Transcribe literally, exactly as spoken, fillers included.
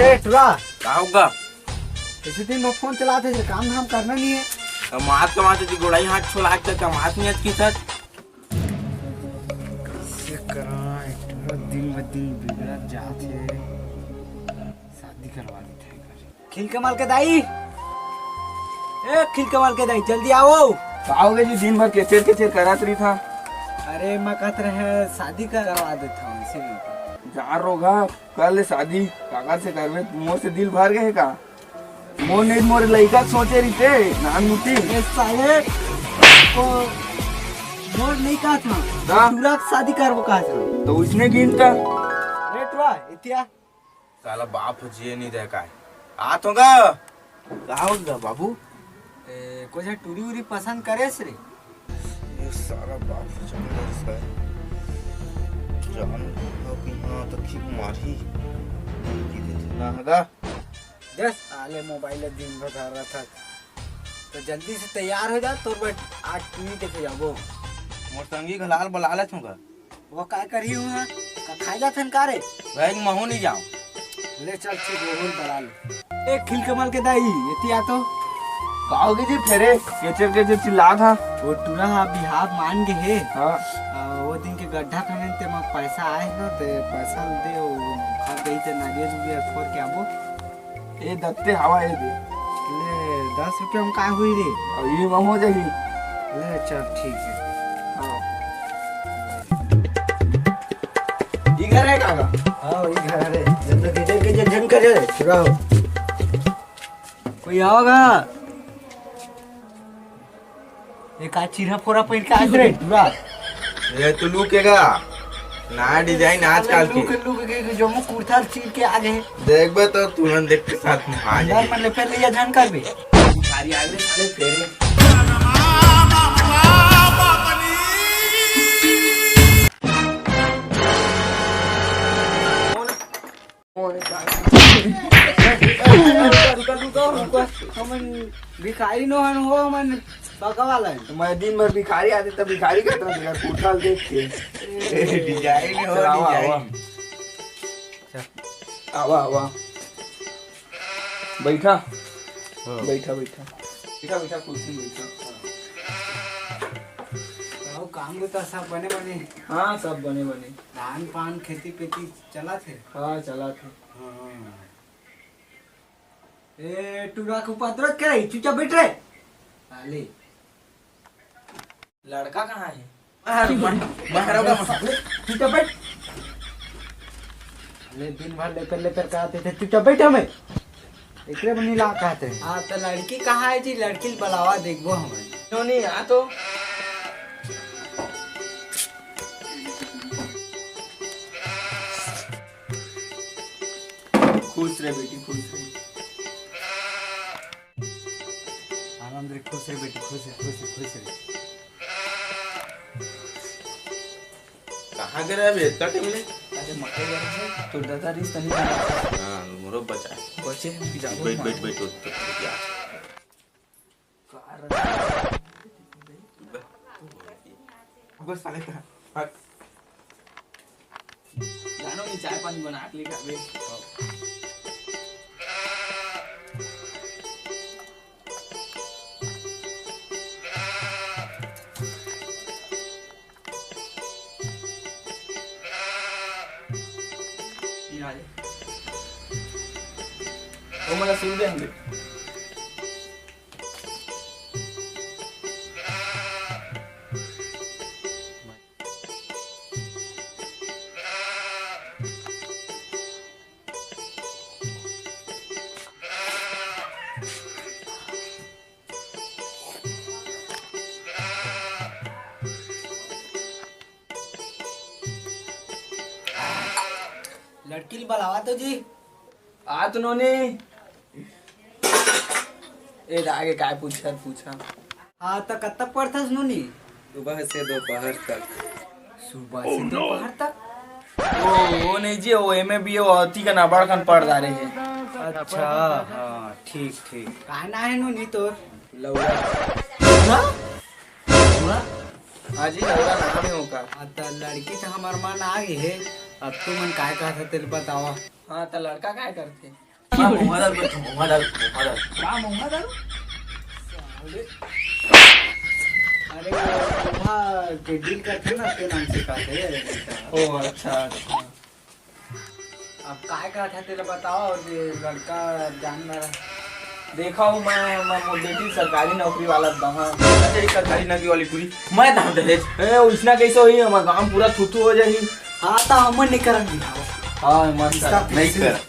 ए, टुरा। का होगा? इसी दिन वो फोन चलाते थे, काम धाम करना नहीं है। कमात कमात जी गोड़ाई हाथ छोला के कमात नहीं है की सर। से करा, टुरा दिन ब दिन बिगड़त जात है। शादी करवा देते हैं। खिलकमल के दाई, ए खिलकमल के दाई, जल्दी आओ। का होगे जी, दिन भर केचर केचर करत रही था। अरे मैं कहत रहे शादी करवा देता हूँ इसे। जा रोगा, कर ले शादी, काकर से करबे? मोर से दिल भर गए का? मोर नहीं, मोर लइका के सोचे रहिते, नान मुती। ए साले, तो मोर नहीं कहा था, हाँ? टुरा के शादी करबो कहा था। तो उसने गिन का? ए टुरा, इतिया। साला बाप हो जिए नहीं दे काय। आत होगा। का होगा बाबू? ए, कुछ टूरी उरी पसंद करेस रे? ये साला बाप हो जान दे इसका। जान लो कि हाँ तो ठीक मारी। धमकी दे दे। ना हगा। दस साले मोबाइल दिन भर धर रहा था। तो जल्दी से तैयार हो जा, तोर बर आज टूरी देखे जाबो। मोर संगी घलाल बला लेत होगा। वो काय करही हुआ? का खाए जाथन का रे? भाई, महू नहीं जाओ। ले चल, ठीक, वो बोल बला ले। ए, खिलकमल के दाई, एती आ तो। का होगे जी फेरे? केचर केचर चिल्लात हा। वो टूरा हा बिहाव मान गे हे। हाँ। आ, वो दिन के गड्ढा खनन ते मा पैसा आए ना, ते पैसा दे, वो खा गई ते नारियल उरियल फोड़ के आबो। ए दत्ते हवा ए दे। ले, दस रुपया में का हुई रे? अब ये में हो जाही। ले, चल, ठीक है। हाँ। ई घर है काका? हाँ, ई घर है। जब तक इधर के जन जन करे, पूरा हो। कोई आओगा? ए का चिरहा फोरा पहिर के आत रे टूरा? ये तो लुकेगा। नया डिजाइन आजकल के। लुक, लुक के, के जो मुंह कुर्ता चीर के आ गए। देखबे तो तुरंत देख के साथ में आ जाए। मन ले पहले या जान करबे। सारी आगे साले फेरे। रुका, रुका, रुका, रुका। हमन भिखारी नो हन हो, हमन पका वाला है। तो मैं दिन भर भिखारी आते, तब भिखारी कहता था, तेरा कुर्ता देख के। डिजाइन हो, चला, आवा, डिजाइन। आवा। आवा, आवा। बैठा। हाँ। बैठा, बैठा। बैठा, बैठा, कुर्सी में बैठा। आओ, काम तो सब बने बने। हाँ, सब बने बने। धान पान, खेती पेती चला थे? हाँ, चला थे। हाँ। ए, टूरा के उपद्रव करे, चुपचाप बैठ रे। साले। लड़का कहाँ है? बाहर, बाहर, बाहर होगा। चुपचाप बैठ। साले दिन भर लेकर लेकर कहते थे, चुपचाप बैठ हमें। एकरे में नीला कहते हैं। हाँ, तो लड़की कहाँ है जी? लड़की बलावा देखबो हमें। क्यों नहीं? आ तो। खुश रहे बेटी, खुश रहे। आनंद रे, खुश रहे बेटी, खुश रहे, खुश रहे, खुश रहे। कहाँ गए रहे अभी इतना टाइम ले? अरे मकई गए रहे, तो दादा रिस तनी। हाँ, मोरो बचा। बचे हैं, जाओ बैठ, मार। बैठ, बैठ, बैठ, बैठ, बैठ, बैठ। बस साले का। जानो नहीं, चाय पानी बना के लेके आवे। ये आ जाए। वो मेरा सुन दे हमें। लड़की ल बलावा तो जी। आ तो नोनी। ए, आगे काय पूछत पूछा? हाँ, त कब तक पढ़थस नोनी? सुबह से दोपहर तक। सुबह से दोपहर तक? ओ, वो नहीं जी, वो एमे भी वो अति का ना बड़कन पढ़ डारे है। अच्छा, हाँ, ठीक, ठीक। का ना है नोनी तोर? लौड़ा। लौड़ा? लौड़ा? हाँ जी, लौड़ा नाम है ओकर। हाँ, त लड़की त हमार मन आ गई है। अब तू मन काय कहत है, तेल बतावा। हाँ, त लड़का काय करथे? हाँ, महुआ दारू, महुआ दारू, महुआ दारू। का महुआ दारू? अरे, वो के डील करथे ना, के नाम से कहथे? ओ, अच्छा, अच्छा। अब काय कहत हे, तेला बताओ, और ये लड़का जान ना रहा। देखा हूँ मैं, मैं मोर बेटी सरकारी नौकरी वाला दहा। अच्छा, ये सरकारी नौकरी वाली टूरी, मैं दहा दहेज। ए, उसना कैसे होही? हमर गांव पूरा थू-थू हो जाही। हाँ, तो हमन नहीं करन बिहाव। हाँ, मत इसका कर। नहीं कर।